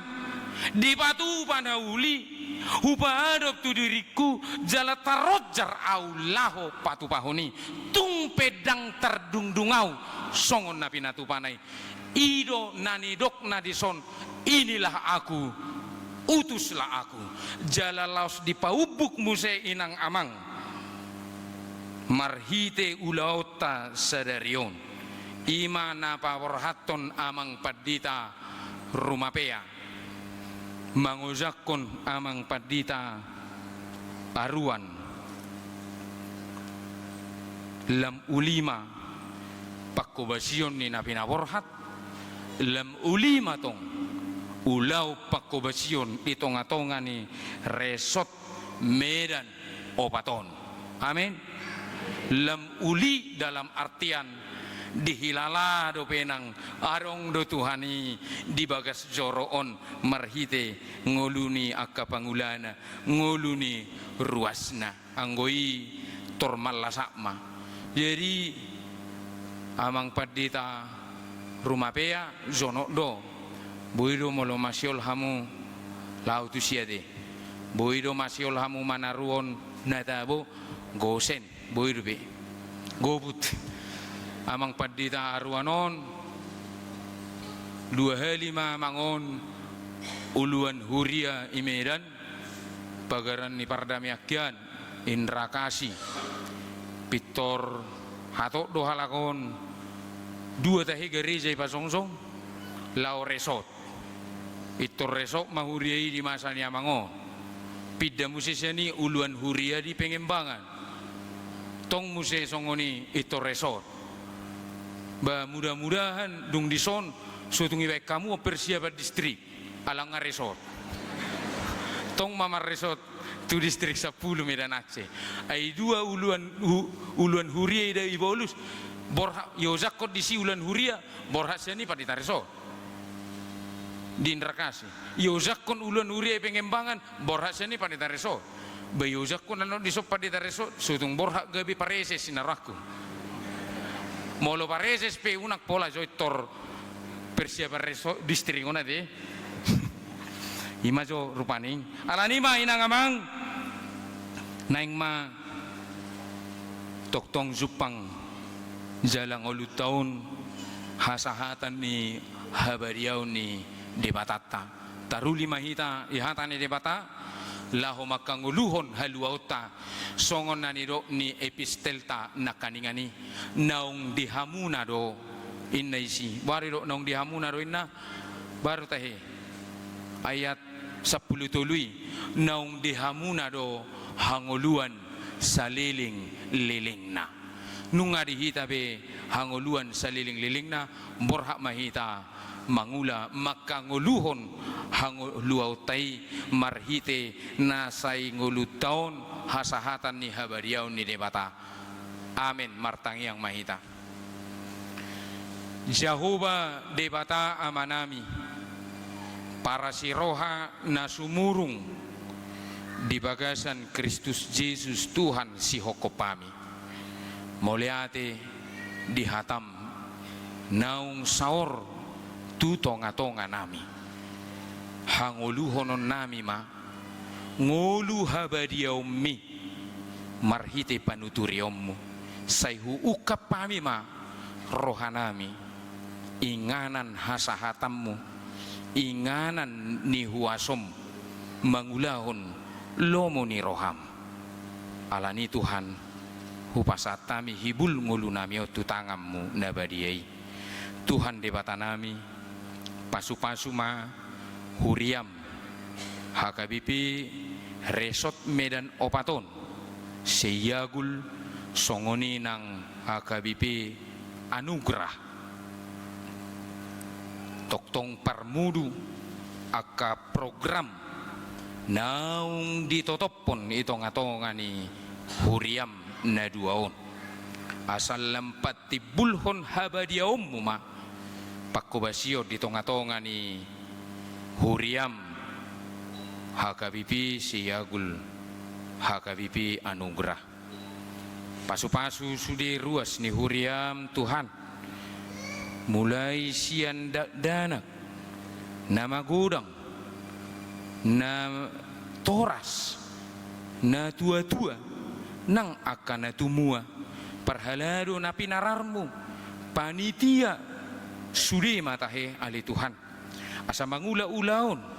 dipatupa na uli, hupaadop tu diringku, jala taronjar au laho patupahon i. Tung pe ndang tardungdung au songon na pinatupana i. I do na nidokna dison, "Inilah aku, utuslah aku." Jala laos dipaumbuk muse, inang amang, marhite ulaonta sadari on. I ma na paborhathon Amang Pandita Rumapea, mangojakhon Amang Pandita Aruan. Lam uli ma pangkobasion ni na pinaborhat, lam uli ma tong ulaon pangkobasion di tongatonga ni Resort Medan opat on. Amin. Lam uli dalam artian dihilala dope nang adong do Tuhan i di bagas joro on marhite ngolu ni angka pangulana, ngolu ni ruasna. Anggo i tor mallasak ma. Jadi, Amang Pandita Rumapea, jonok do. Boi do molo masiol hamu laho tusi ate. Boi do masiol hamu manaruhon na tabo, gosen. Boi dope. Gobut. Amang Pandita Aruan on, dua hali ma amang on uluan huria i Medan, pagaran ni pardamean hian, Indra Kasih. Pintor hatop do halak on, dua tahe gareja i pasongsong, laho resort. Pintor resort ma huria i di masa ni amang on. Pinda muse sian i uluan huria di Pengembangan. Tong muse songon i pintor resort. Ba mudah-mudahan dung dison so tung dibaen hamu on persiapan distrik, ala nga resort. Tong ma marresort tu Distrik Sampulu, Medan Aceh. Ai dua uluan hu-, uluan huria i da i bolus, borhat, iojakhon disi uluan huria, borhat sian i pandita resort. Di Indra Kasih. Iojakhon uluan huria i Pengembangan, borhat sian i pandita resort. Ba iojakhon annon dison pandita resort, so tung borhat gabe pareses, ninna rohangku. Molo pareses pe unang pola jo pintor persiapan resort distrik on ate. I ma jo rupani. Alani i ma, inang amang, Naeng ma tongtong jumpang jala ngolunta on hasahatan ni habadiaon ni Debatanta. Taruli ma hita di hata ni Debata laho mangkangoluhon haluaonta, songon na nidok ni epistelta nangkaningan i, naung di hamuna do, inna isi. Boha do didok naung di hamuna do inna? Boha do tahe? Ayat sampulu tolu i, naung di hamuna do hangoluan salelenglelengna. Nunga di hita be hangoluan salelenglelengna, borhat ma hita mangula mangkangoluhon hangoluaonta i marhite na sai ngolunta on hasahatan ni habadiaon ni Debata. Amen. Martangiang ma hita. Jahowa Debata Amanami, parasi roha na sumurung di bagasan Kristus Jesus Tuhan sihophopami. Mauliate di hataM naung saor tu tongatonganami. Hangoluhononnami ma ngolu habadiaonMi marhite panuturionMu, sai huungkap hami ma rohanami inganan hasahatanMu, inganan ni huasoM mangulahon lomo ni rohaM. Alani Tuhan, hupasahat hami hibul ngolunami on tu tanganMu na badia i. Tuhan Debatanami, pasupasu ma huriaM, H K B P Resort Medan opat on, Seiagul, songon i nang H K B P Anugrah. Tongtong parmudu angka program naung ditotophon i tongatonga ni huriaM na dua on. Asa lam patimbulhon habadiaonMu ma pangkobasion di tongatonga ni huriaM, H K B P Seiagul, H K B P Anugrah. Pasupasu sude ruas ni huriaM, Tuhan. Mulai sian dakdanak, na magodang, na toras, na tuatua, nang angka na tumua, parhalado na pinararMu, panitia, sude ma tahe ale Tuhan. Asa mangula ulaon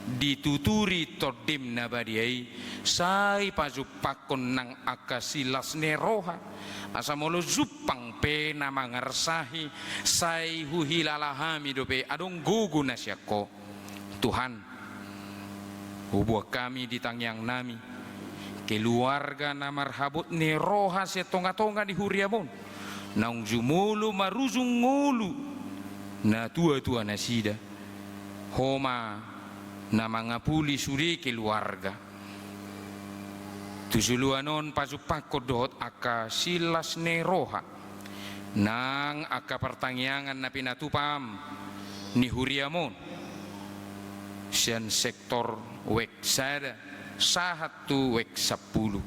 dituturi TondiM na badia i, sai pajumpangkon nang angka silas ni roha. Asa molo jumpang pe na mangarsahi, sai huhilala hami dope adong gogo na sian Ho. Tuhan, huboan hami di tangiangnami keluarga na marhabot ni roha sian tongatonga ni huriaM on, naung jumolo marujung ngolu na tuatua nasida. Ho ma na mangapuli sude keluarga. Tu joloan on pajumpangkon dohot angka silas ni roha nang angka partangiangan na pinatupaM ni huriaM on, sian sektor wek sada sahat tu wek sampulu.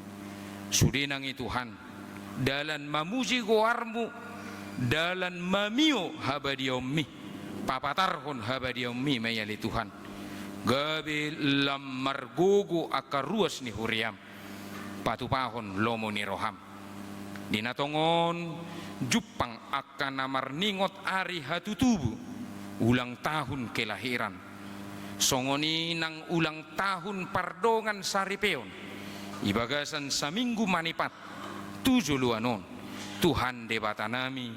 Sude nang i Tuhan, dalan mamuji goarMu, dalan mamio habadiaonMi, papatarhon habadiaonMi ma i ale Tuhan. Gabe lam margogo angka ruas ni huriaM, patupahon lomo ni rohaM. Di na tongon jumpang angka na marningot ari hatutubu, ulang tahun kelahiran, songon i nang ulang tahun pardongan saripeon, di bagasan saminggu manipat tu joloan on. Tuhan Debatanami,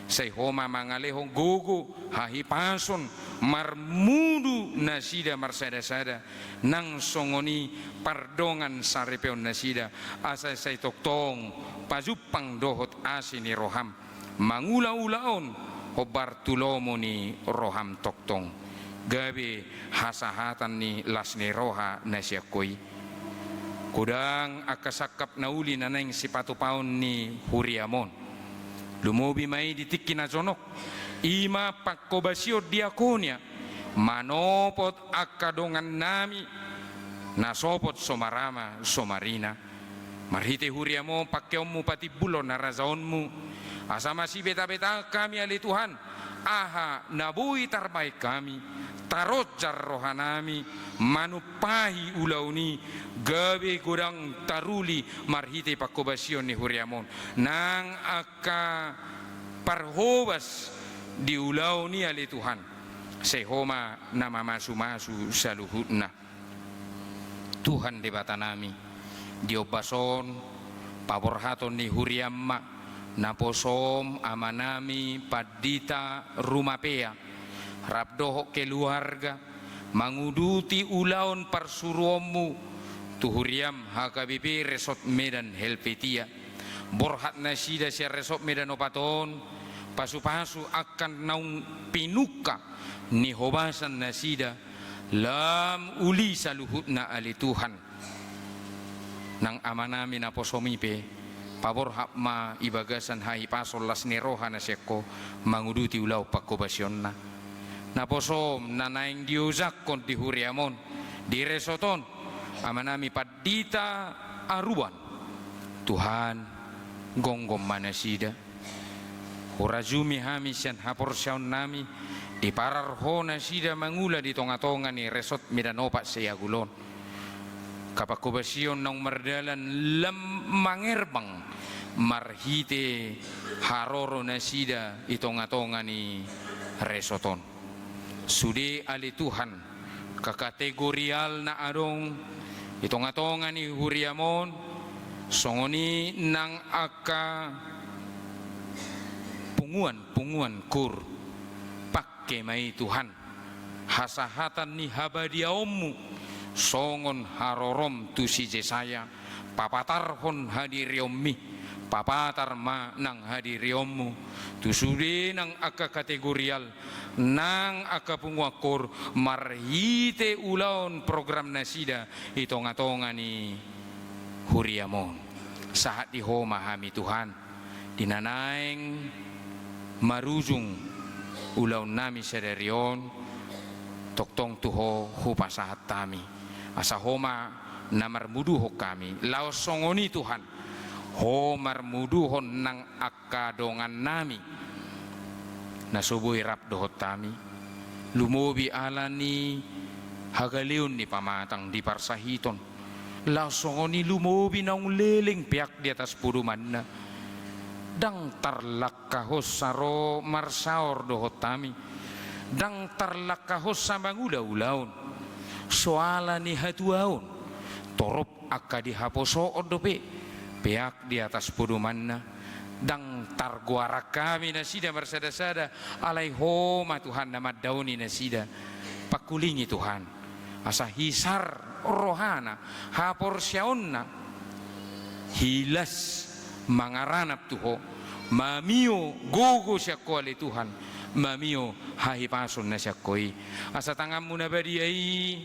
sai Ho ma mangalehon gogo, hahipason, marmudu nasida marsadasada, nang songon i pardongan saripeon nasida, asa sai tongtong pajumpang dohot asi ni rohaM, mangula ulaon hombar tu lomo ni rohaM tongtong, gabe hasahatan ni las ni roha na sian Ho i. Godang angka sangkap na uli na naeng sipatupaon ni huriaM on. Lumobi ma i di tingki na jonok, i ma pangkobasion diakonia, manopot angka dongannami na sopot so marama so marina. Marhite huriaM on pangkeonMu patimbulhon harajaonMu, asa masibetabeta hami ale Tuhan, aha na boi tarbahen hami, taronjar rohanami manumpahi ulaon i, gabe godang taruli marhite panghobasion ni huriam on. Nang angka parhobas di ulaon i ale Tuhan, sai Ho ma na mamasumasu saluhutna. Tuhan Debatanami, di ombas on paborhaton ni huriam ma naposom amanami Pandita Rumapea, rap dohot keluarga, manguduti ulaon parsuruonmu tu huriam H K B P Resort Medan Helvetia. Borhat nasida sian Resort Medan Opat on, pasupasu angka naung pinungka ni hobasan nasida, lam uli saluhutna ale Tuhan. Nang amanami naposom i pe, paborhat ma di bagasan hahipason las ni roha na sian Ho manguduti ulaon panghobasionna. Naposom na naeng diojakhon di huriam on, di resort on, amanami Pandita Aruan. Tuhan, gomgom ma nasida. Hurajumi hami sian haporseaonnami, diparar Ho nasida mangula di tongatonga ni Resort Medan Opat Saiagul on. Angka panghobasion naung mardalan lam mangerbang marhite haroro nasida di tongatonga ni resort on. Sude ale Tuhan, angka kategorial na adong di tongatonga ni huriam on, songon i nang angka punguan-punguan koor, pangke ma i Tuhan, hasahatan ni habadiaonmu, songon harorom tu si Jesaya, papatarhon hadirionmi, papatar ma nang hadirionmu tu sude nang angka kategorial, nang angka punguan koor, marhite ulaon program nasida di tongatonga ni huriam on. Sahat di Ho ma hami Tuhan, di na naeng marujung ulaonnami sadari on, tongtong tu Ho hupasahat hami. Asa Ho ma na marmuduhon hami, laos songon i Tuhan, Ho marmuduhon nang angka dongannami na so boi rap dohot hami, lumobi ala ni hagaleon ni pamatang di parsahiton, laos songon i lumobi naung leleng peak di atas podomanna. Ndang tarlangkahonsa ro marsaor dohot hami, ndang tarlangkahonsa mangula ulaon, so ala ni hatuaon, torop angka dihaposoon dope peak di atas podomanna. Ndang targoaran hami nasida marsadasada, alai Ho ma Tuhan na mandaoni nasida. Pangkulingi Tuhan, asa hisar rohana, haporseaonna, hilas mangaranap tu Ho, mamio gogo sian Ho ale Tuhan, mamio hahipason na sian Ho i. Asa tanganmu na badia i,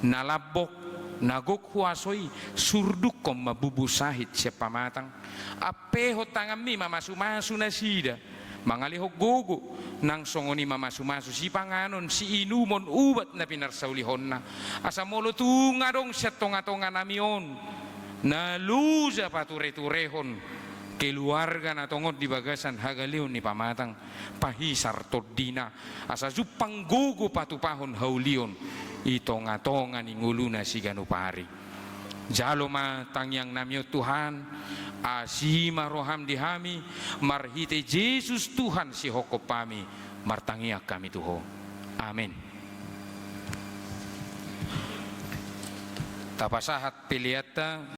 na lambok, na gok huaso i, surdukkon mambubu sahit sian pamatang. Ampehon tanganmi mamasumasu nasida, mangalehon gogo, nang songon i mamasumasu sipanganon, siinumon, ubat na pinarsaulihonna. Asa molo tung adong sian tongatonganami on na loja patureturehon keluarga na tongon di bagasan hagaleon ni pamatang, pahisar tondina, asa jumpang gogo patupahon haulion di tongatonga ni ngoluna siganup ari. Jalo ma tangiangnami on Tuhan, asi ma roham di hami, marhite Jesus Tuhan sihophop hami, martangiang hami tu Ho. Amen. Tapasahat peleanta.